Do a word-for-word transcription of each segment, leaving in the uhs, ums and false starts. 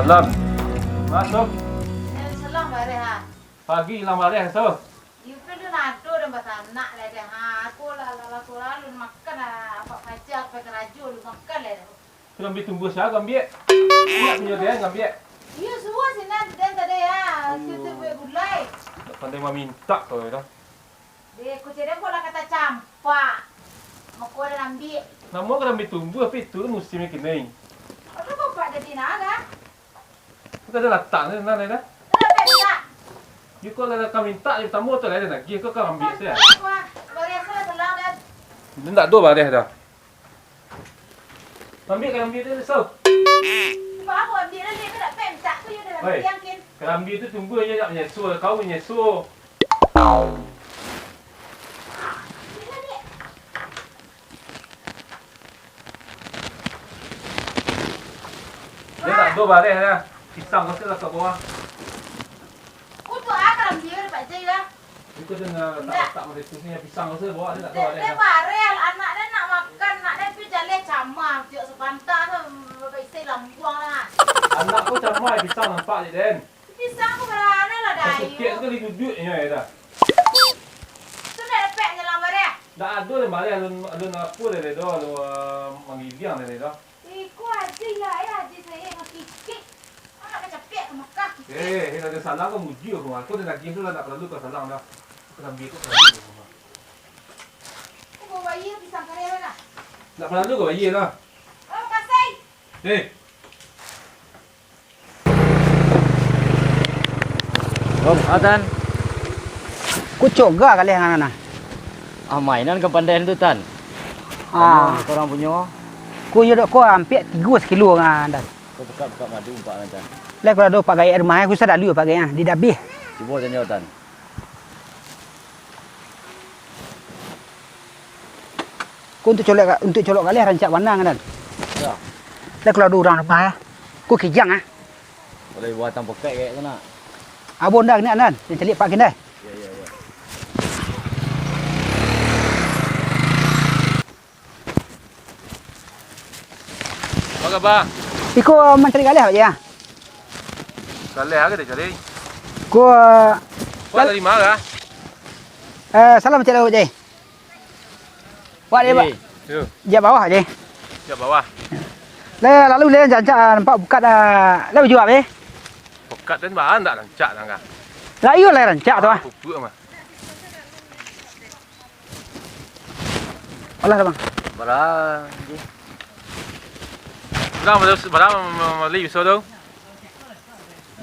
Salam. Masuak. Eh, salam bareh, ha. Pagi ilang bareh, so. Iyo, pun tu nado dan basanak lah dah. Ha, aku lah, lah, lah, lah, lah, lun makan lah, apak paja, apak karajo, lun makan lah dah. Ka ambiak tumbuah sia ka ambiak? Indak punyo den ka ambiak. Iyo, suruah sinan den tadi, ha. Aduh. Situ buek gulai. Indak pandai mamintak kau dah. Deh, kucing den kok lah kata campak. Mako den ambiak. Namo ka ambiak tumbuah, tapi itu musim kini. Aduh, kok pak jadi naga? Kau ka latak ni, nan ni dah. Kenapa minta? Yo, kau lah ka mintak, yo, tambah tu lah, den agiah, kau ka ambiak sajo. Wah, bareh sajo selang, den. Indak ado bareh dah. Ambiak ka ambiak tu, so. Ba, aku ambiak lah, den, kau nak mintak tu, yo, dalam Oi, tiang, kin. Ka ambiak tu tumbuah, yo, nak manyeso, kau manyeso. Ambiak lah, den. Dia tak ada bareh dah. Pisang kau tu lah kat bawah. Untuk apa ambiak, Pak Jai, lah? Itu dia nak tak, tak mereka punya pisang kau tu bawah, dia tak ada bareh dah. Dia bareh, anak dia nak makan, anak dia pergi jaleh camah, tiok sepantah tu, bapak isi lambuang lah. Anak kau camah, pisang nampak je, Den. Pisang ko barano lah, Dayu. Sukek tu kali duduknyo, ya dah. Tu ndak dapek nyelang bareh? Ndak ado lah bareh, alun, alun apo lah dah, alun, ah, manggiliang lah dah. Iko aja ya, eh, aja saya ngakikik. Anak kacapek ke Mekah, kikik. Eh, eh, ado salang ko muji ko, Mak. Ko dah nagih tu lah, ndak paralu ko salang dah. Ko dah ambiak ko paralu ko, Mak. Ko bawa bayia pisang kareh lah. Ndak paralu ko bayia dah. Oh, makasih. Eh. Om, ah, Tan. Ko coga kaleh ngana nah. Ah, mainan ka pandai tu, Tan. Ah. Anu, korang punyo. Ko yo dok ko ampiak tigo sakilo ngana, Tan. Ko bukak-bukak madu umpak ngana, Tan. Lai ko ado Pak Gaek rumah, ko sadalu Pak Gaek, ah, di dabih. Cubo tanyo, Tan. Ko untuak colok, untuak colok kaleh rancak bana, Tan. Yo. Lai kalau ado urang rumah, yo. Ko kijang, ah. Kalau buatan pokek kayak tu nak. Abon dah kini, Tan. Nan caliak Pak Kin deh. Yo, yo, yo. Apa kaba? Iko mancari kaleh aja, ya. Kaleh apo dicari? Ko, Wak lal- dari ma? Eh, salam cek Pak Jai. Wak deh, Pak. Eh, yo. Jak bawah je. Jak bawah. Lah, lalu lah, rancak nampak bukat dah. Lah, baju apo? Bukat dan bahan tak rancak dah, kan? Lah, iyo lah rancak tu, ah. Pupuk mah. Alah dah, Bang. Bara, ji? Bara, bara, bara mambali biaso tu?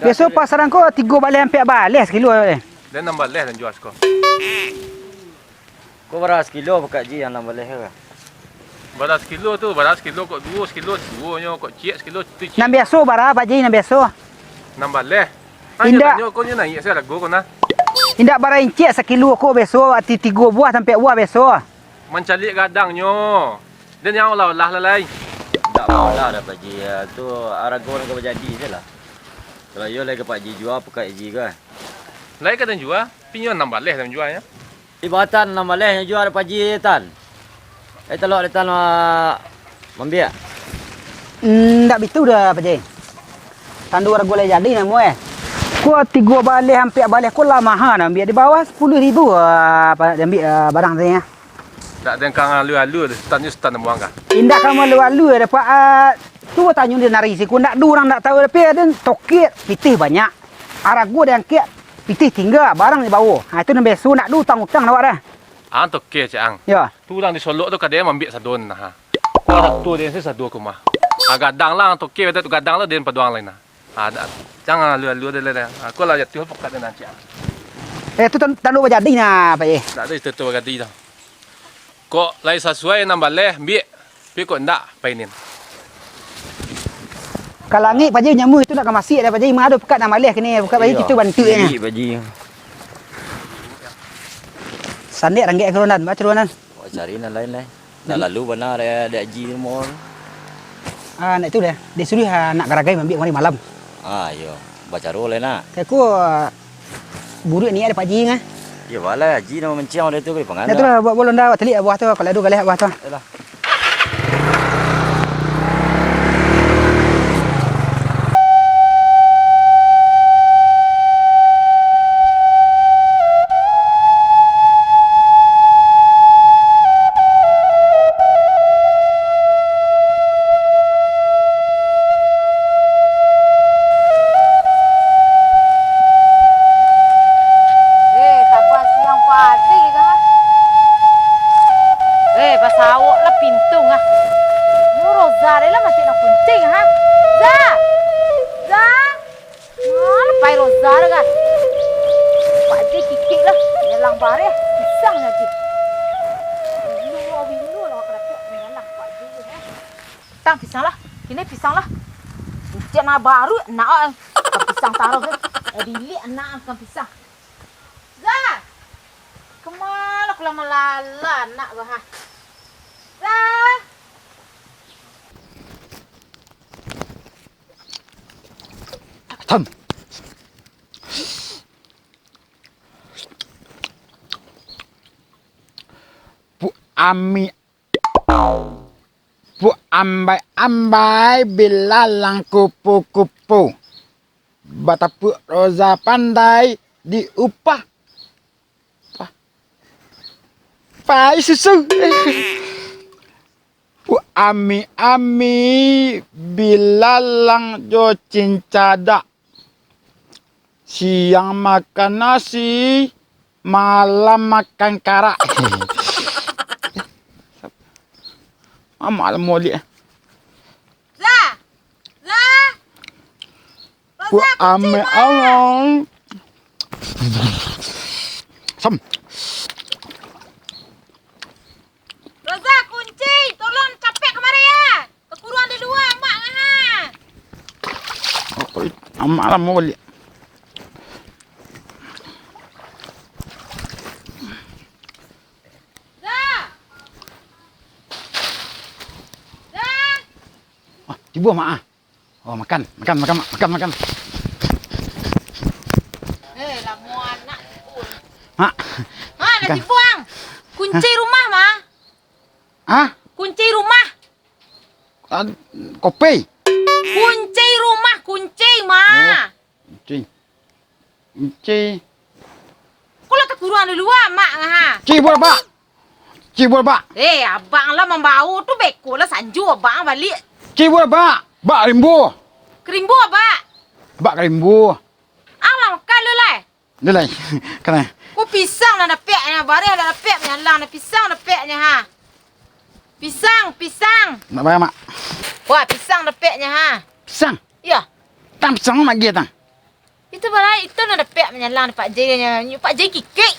Biaso pasaran ko tigo baleh, ampiak baleh sakilo, eh. Den anam baleh den jua siko. Ko bara sakilo, Pak Ji, anam baleh ko? Bara sakilo tu, bara sakilo kok duo, sakilo duonyo, kok ciek sakilo tu ciek. Nan biaso bara, Pak Ji, nan biaso? Anam baleh. Indak. Tanyo ko nyo naiak sajo lagu ko nah. Indak bara incek sakilo ko biaso, ati tigo buah sampai buah biaso. Mancaliak gadangnyo. Den jan olah-olah lah lai. Indak olah dah, Pak Ji. Ya, tu arago nan ka bajadi sajolah. Kalau iyo lai ka Pak Ji jua, Pak Ji ko. Lai ka den jua, pinyo anam baleh den juanyo. Ibaratan anam baleh nyo jua dek Pak Ji, Tan. Eh, talok dek Tan, ah, mambiak. Ndak bitu doh, Pak Ji. Tantu arago lai jadi namo, eh. Ko tigo baleh, ampiak baleh, ko lah maha namo, ambiak di bawah sapuluah ribu, ah, pa-, ambiak, ah, barang tu, ya. Ndak den ka alu-alu, Tan nyo Tan namuang ka. Indak ka maalu-alu, eh, Pak, ah, cubo tanyo di nari siko, ndak ado urang ndak tahu, tapi den tokek, pitih banyak. Arago diangkek, pitih tingga, barang dibawo. Ha, itu nan biaso, ndak ado utang-utang awak dah. Ang tokeh, cek ang. Yo. Tu urang di Solok tu kadang mambiak sadon, nah. Ko arato den se sado ko mah. Ha, gadang lah ang tokeh, tu gadang lah den paduang lain, nah. Ha, dak, jan alu-alu den lai, dah. Ha, ko lah jatuah pakat den, cek ang. Eh, tu tan-, tando bajadi, nah, Pak, eh. Ndak ado itu tu bajadi dah. Kok lai sasuai anam baleh, ambiak. Tapi kok ndak, painin. Ka langik Pak Ji nyamuih tu ndak ka masuak dah, Pak Ji. Ma ado pekat anam baleh kini, pekat Pak Ji. Iyo, kitu bantuaknyo. Cilik, Pak Ji. Sandek ranggek ka Ronan, baca Ronan. Wak cari nan lain lai. Nan lalu bana dek, dek Ji mall. Ah, nak itu dah. Dia suruh, ah, nak garagai mambiak kamari malam. Ah, iyo. Bacaro lai nak. Kek ko, ah, buruak niat dek Pak Ji ngah. Iyo, balai Haji nan mamanciang dari tu, bari pangan. Dah tu lah, buat bolon dah, awak telik buah tu, kalau ado galeh buah tu. Yalah. Awak lah pintu, ah. Yo, Roza deh lah, masih nak kuncing, ha? Za! Za! Nah, lepai Roza dah, kan? Pak Ji kikik lah. Nyalang bareh, pisang aja. Wino, wino lah, kada pek nyalang Pak Ji, ha? Tang, pisang lah. Kini pisang lah. Ucap nak baru, nak, ah. Pisang taruh, eh. Eh, dilik, nak, ah, pisang. Za! Kemana kau lah malala, nak, bah, ha? Za! Tam. Bu Ami, bu ambai-ambai, bilalang kupu-kupu. Batapuak Roza pandai diupah. Pah. Pai susu. Ami-ami, bilalang jo cincadak. Siang makan nasi, malam makan karak. Mamak lah molek. Za! Za! Roza, kunci, mak! Sam. Roza, kunci, tolong capek kamari, ya. Takuruang di lua, amak ngah. Apo itu? Amak lah mau baliak. Za! Za! Ah, tibo, Mak, ah. Oh, makan, makan, makan, Mak, makan, makan. Eh, lamo anak tibo. Mak. Ha, lah makan. Tibo, ang. Kunci rumah, mah. Hah? Kunci rumah. Ah, kopi. Kunci rumah, kunci, mah. Oh. Kunci. Kunci. Kok lah takuruang dulu, ah, mak, ha? Cibur, Bak. Cibur, Bak. Eh, abang lah mambao tu, beko lah sanjo abang baliak. Cibur, Bak. Bak rimbo. Karimbo, Bak. Bak karimbo. Alah, makan lu lai. Lu lai. Kanai. Ko pisang lah dapeknyo, bareh lah dapek manyalang, pisang dapeknyo, ha. Pisang, pisang. Nak bareh, Mak? Wah, pisang dapeknyo, ha. Pisang? Iyo. Tang pisang mak agi tang. Itu balai, itu nan dapek manyalang Pak Jai nyo, nyo Pak Jai kikik.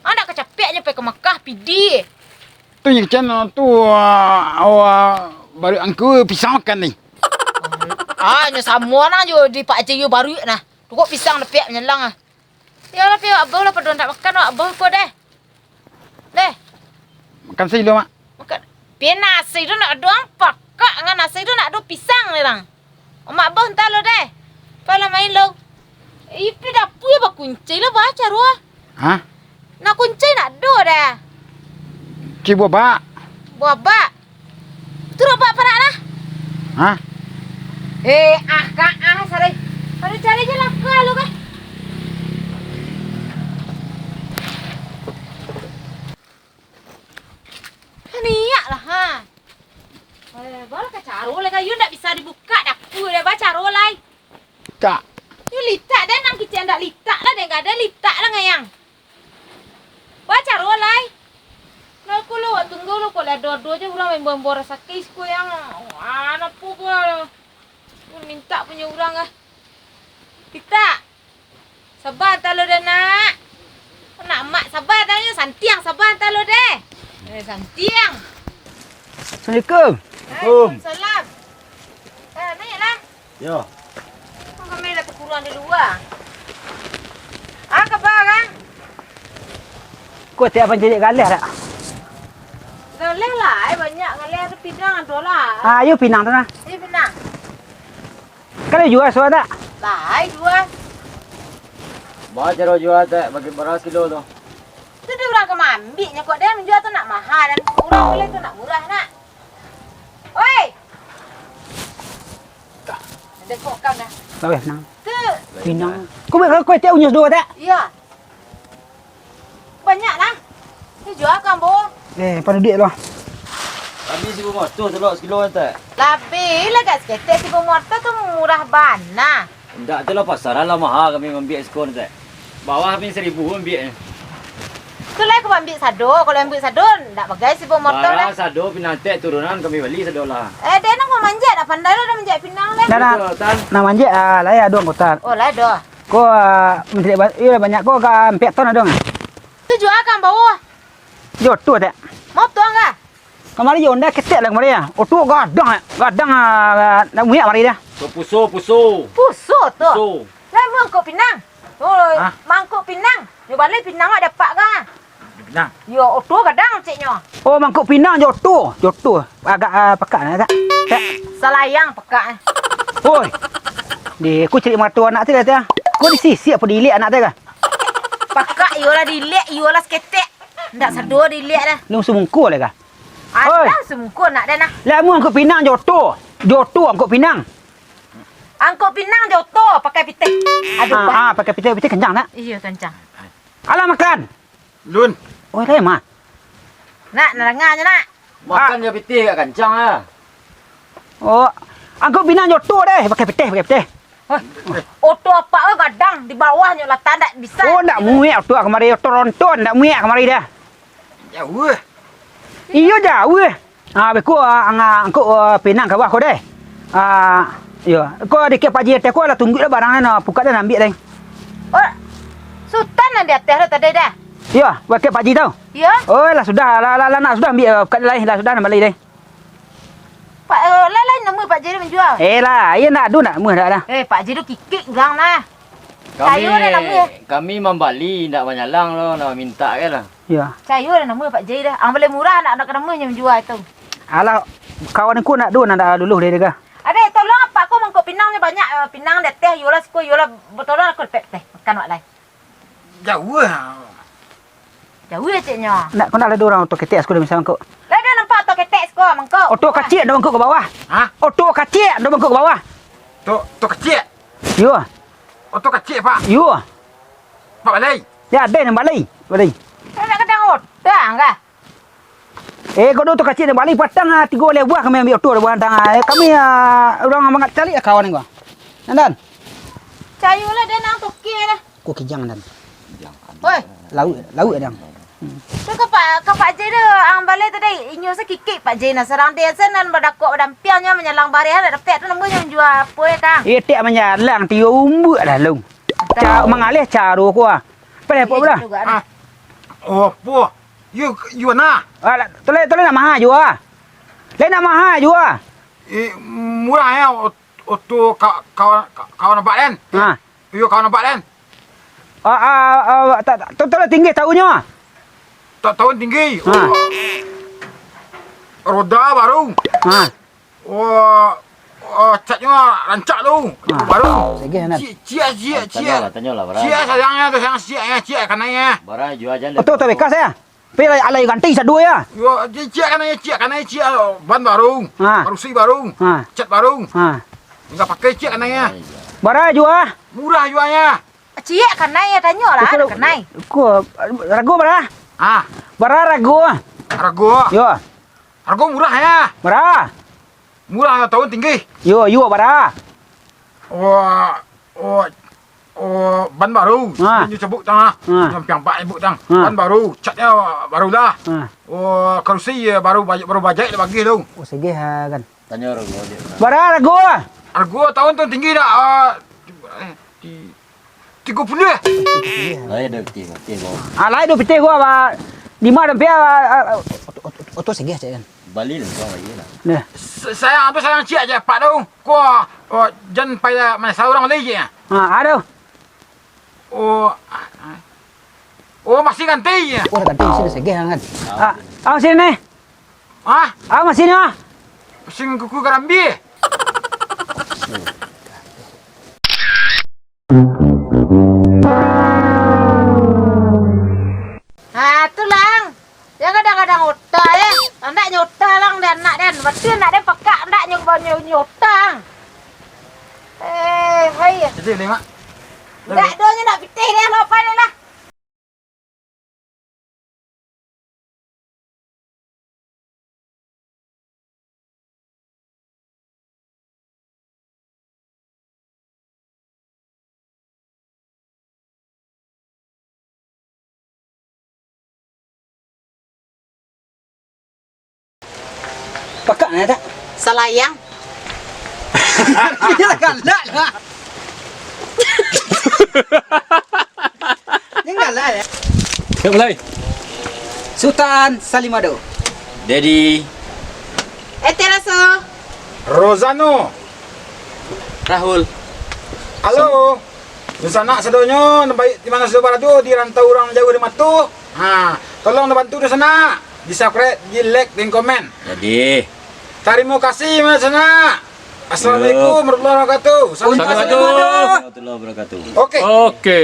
Andak kacapeknyo pai ka Makkah, pidi. Tu nyo kecek tu, ah, awak baruak angku pisang makan ni. Ah, nyo samo nah jo di Pak Jai baruak nah. Tu kok pisang dapek manyalang ah. Yo lah, pi, Abah lah pado ndak makan, Abah ko deh. Deh. Makan silo, Mak. Makan. Pi nasi tu ndak ado, ang pakak ngan nasi tu ndak ado pisang ni, Bang. Mak Abah entah lo deh. Pala main lo. Ipi dapua bakunci lo, baca ruah. Hah? Nak kunci ndak ado deh. Ci buah bak. Buah bak. Turun bak parak lah. Hah? Eh, ah, ka, ah, sarai. Pada cari je lah, ka lo kah? Niak lah, ha. Eh, bala ka caro lai, kayu ndak bisa dibuka, daku deh, ba caro lai. Litak. Yo litak deh, nang kicik ndak litak lah, deh, ndak ado litak lah, ngayang. Ba caro lai. Nah, ko lo, wak tunggu lo, ko lah ado-ado je urang main bola-bola sakik siko yang, ah, napo ko. Mintak punyo urang ah. Litak. Saba antalo deh, Nak. Nak mak saba tanyo, santiang saba antalo deh. Eh, santiang. Assalamualaikum. Waalaikumsalam. Ah, naiaklah. Yo. Kok kami dah takuruang di lua? Ah, kaba, Kang? Ko tiap pancajik galeh dak? Galeh lah, ai banyak galeh tu, pinang ado lah. Ah, ayo pinang tu nah. Ayo pinang. Kalau jual suah dak? Lai jual. Ba caro jual, Tek, bagi bara kilo tu? Tu dek urang ka maambiaknyo kok, deh, manjual tu nak maha, dan urang bali tu nak murah, nak. Oi! Dah. Ada kok kan dah. Laweh, nang. Tu. Pinang. Kau buat kau tiap unyus dua, Tek? Iya. Banyak lah. Ni jual kan, Bo? Eh, padu duit lah. Habis seribu lima ratus telok sekilo, Tek. Labih lah, kat seketek seribu lima ratus tu murah bana. Indak tu lah, pasaran lah maha kami mambiak siko, Tek. Bawah kami seribu mambiaknyo. Tu lai ka ambiak sado, kalau ambiak sado, ndak bagai sibo motor. Bara lah. Sado pinang tek turunan kami bali sado lah. Eh, dek nang mamanjek, ndak pandai lah manjek pinang deh. Dah, dah. Betul, Tan. Nang manjek, ah, lai ado angkutan. Oh, lai ado. Ko, ah, manjek ba-, iyo, banyak ko, ka ampek ton ado, ah. Tu jua ka bawah. Jo tu, tek. Mau tuang ka? Kamari yo, ndak ketek lah kamari, ah. Oto gadang, ah. Gadang, ah, ndak muek kamari dah. Tu puso, puso. Puso tu? Puso. Lah, mangkok pinang. Oh, hah? Mangkok pinang. Nyo baleh pinang awak dapat ka? Pinang. Yo, oto gadang ceknyo. Oh, mangkok pinang jo oto. Jo oto. Agak, ah, pakak nah, tak? Tak. Salayang pakak, eh. Oi. Di, aku cari mato anak tu dah, tak? Kau di sisi apa di ilik anak tu kah? Pakak, iyolah di ilik, iyolah saketek. Ndak sado di ilik dah. Lu sumungkul lah kah? Oi. Alah, sumungkul nak dah nah. Lah, mu angkut pinang jo oto. Jo oto angkut pinang. Angkot pinang jo oto pakai pitih. Aduh, ah, bah. Ah, pakai pitih, pitih kencang, nak? Iyo, kencang. Alah, makan. Lun. Oh, lai mah. Nak, nak danga nyo, nak. Makan jo pitih agak kancang lah. Oh, angkot pinang jo oto deh, pakai pitih, pakai pitih. Hah? Oto apak gadang di bawah nyo lah tandak bisa. Oh, ndak muek oto kamari, oto ronton, ndak muek kamari dah. Jauah. Iyo, jauah. Ah, beko, ah, angkot, ah, pinang ka bawah ko deh. Ah, iyo. Ko dikek Pak Ji ateh ko lah tunggu lah barang nan, ah, pukak dah ambiak deh. Oh, Sutan nan di ateh tu tadi dah. Iyo, bakeh Pak Ji tu. Iyo. Oh, lah sudah, lah, lah, lah, nak sudah ambiak, ah, pukak dah lah, lah sudah nak bali deh. Pak, eh, lah, lah, nama Pak Ji tu manjua? Eh, lah, iyo nak ado nak muah dah lah. Eh, Pak Ji tu kikik gang nah. Kami, kami mambali, ndak manyalang lo, ndak mamintak kan lah. Iyo. Cayo dah namo Pak Jai dah. Ang baleh murah nak, nak ka namo nyo manjua tu. Alah, kawan ku nak duo nan dah luluih dari dega. Adeh, tolong apak ko mangkok pinang nyo banyak, eh, pinang di ateh, iyolah siko, iyolah, tolong aku dapek teh, makan wak lai. Jauah. Jauah ceknyo. Nak, ko nak lah duo urang oto ketek siko dah misal mangkok. Lah dah nampak oto ketek siko mangkok. Oto kacik dah mangkok ka bawah. Hah? Oto kacik dah mangkok ka bawah. Oto, oto kacik? Iyo. Oto kacik, Pak? Iyo. Pak balai? Ya, adeh nan balai. Balai. Kadang-kadang utang kah? Eh, kau tu kacik nan balai, patang, ah, tigo balai buah kami ambiak oto buah tang, ah. Eh, kami, ah, urang mangat caliak lah kawan ko. Nan, Dan. Cayo lah, Dan, ang toke lah. Ko kijang, Dan. Oi. Lauak, lauak, Dan. Hmm. Tu ka Pak, ka Pak Jai tu, ang balai tu dai. Inyo sakikik Pak Jai nah, sarang dia sen nan badakok badampiang nyo manyalang bareh, dak dapek tu namo nyo manjua apo yo, Kang? Eh, tek manyalang, tiok umbuak lah, Long. Ca-, mangalih caro ko, ah. Apa dah, apa dah? Ah. Oh, apo? Yo, yo nah. Ah, lah, tu lai, tu lai nak maha jua. Lai nak maha jua. Eh, murah yo, ot-, oto ka-, kawan, ka-, kawan abak den. Ha. Iyo, kawan abak den. Ah, ah, ah, ta-, ta-, tu, tu lah tinggi tahunnyo. Ta-, tahun tinggi. Ha. Oh. Roda baru. Ha. Oh, oh, catnyo rancak tu. Ha. Baru. Segeh, Nan. Ciek, ciek, ciek, ciek. Tanyolah, tanyolah, Bang. Ciek sayangnyo tu, sayang ciek, yo, ciek kanai, yo. Barang jua jan. Oto, oto bekas, yo? Tapi alai, alai ganti sado, yo? Yo, ciek kanai, ciek kanai, ciek, ban baru. Ha. Parusi baru. Ha. Cat baru. Ha. Tingga pakai ciek kanai, yo. Bara jua? Murah juanyo. Ciek kanai, yo, tanyolah, ado kanai. Ko, rago bara? Ah. Bara rago? Rago. Yo. Rago murah, yo. Bara? Murah, yo, tahun tinggi. Yo, yo, bara? Oh, oh, oh, ban baru. Ha. Inyo cabut tang, ah. Ha. Sampiang pak cabut tang. Ha. Ban baru, catnyo baru lah. Ha. Oh, karusi, yo, baru bajai, baru bajai lah bagi tu. Oh, segeh, ha, kan. Tanyo rago dia. Bara rago? Rago tahun tu tinggi dak? Ah, eh, ti-, tigo puluah. Lai ado pitih, pitih ko. Ah, lai ado pitih ko, ba, limo dompet, ah, ah, ah. Oto, oto, oto segeh cek kan. Bali lah, bali lah. Nah. Sa-, sayang tu, sayang ciek aja, Pak tu. Ko, oh, jan payah main saurang lai je. Ah, aduh. Oh, ah, ah. Oh, masih ganti ya? Oh, ganti, sini segeh kan. Ah, ah, sini. Hah? Ah, masih ni, ah. Pusing kuku karambia. Ah, tu lang. Yang kadang-kadang otak, eh. Anak nyo otak lang, dan anak dan. Batua anak dan pakak, anak nyo, nyo, nyo otak. Eh, hai. Jadi ni, Mak. Dak do nyo nak pitih dia, lupa ni lah. Pakak na tak? Salayang. Dia lah galak lah. Dia galak ya. Siap mulai. Sutan Salimado. Dedi. Etelaso. Rozano. Rahul. Halo. Dunsanak sadonyo, nan baik di mano sajo barado, di rantau urang jauah di mato. Ha, tolong dibantu dunsanak, di subscribe, di like, dan komen. Jadi. Tarimo kasih dunsanak. Assalamualaikum warahmatullahi wabarakatuh. Salam Assalamualaikum kasih. warahmatullahi wabarakatuh. Oke. Oke.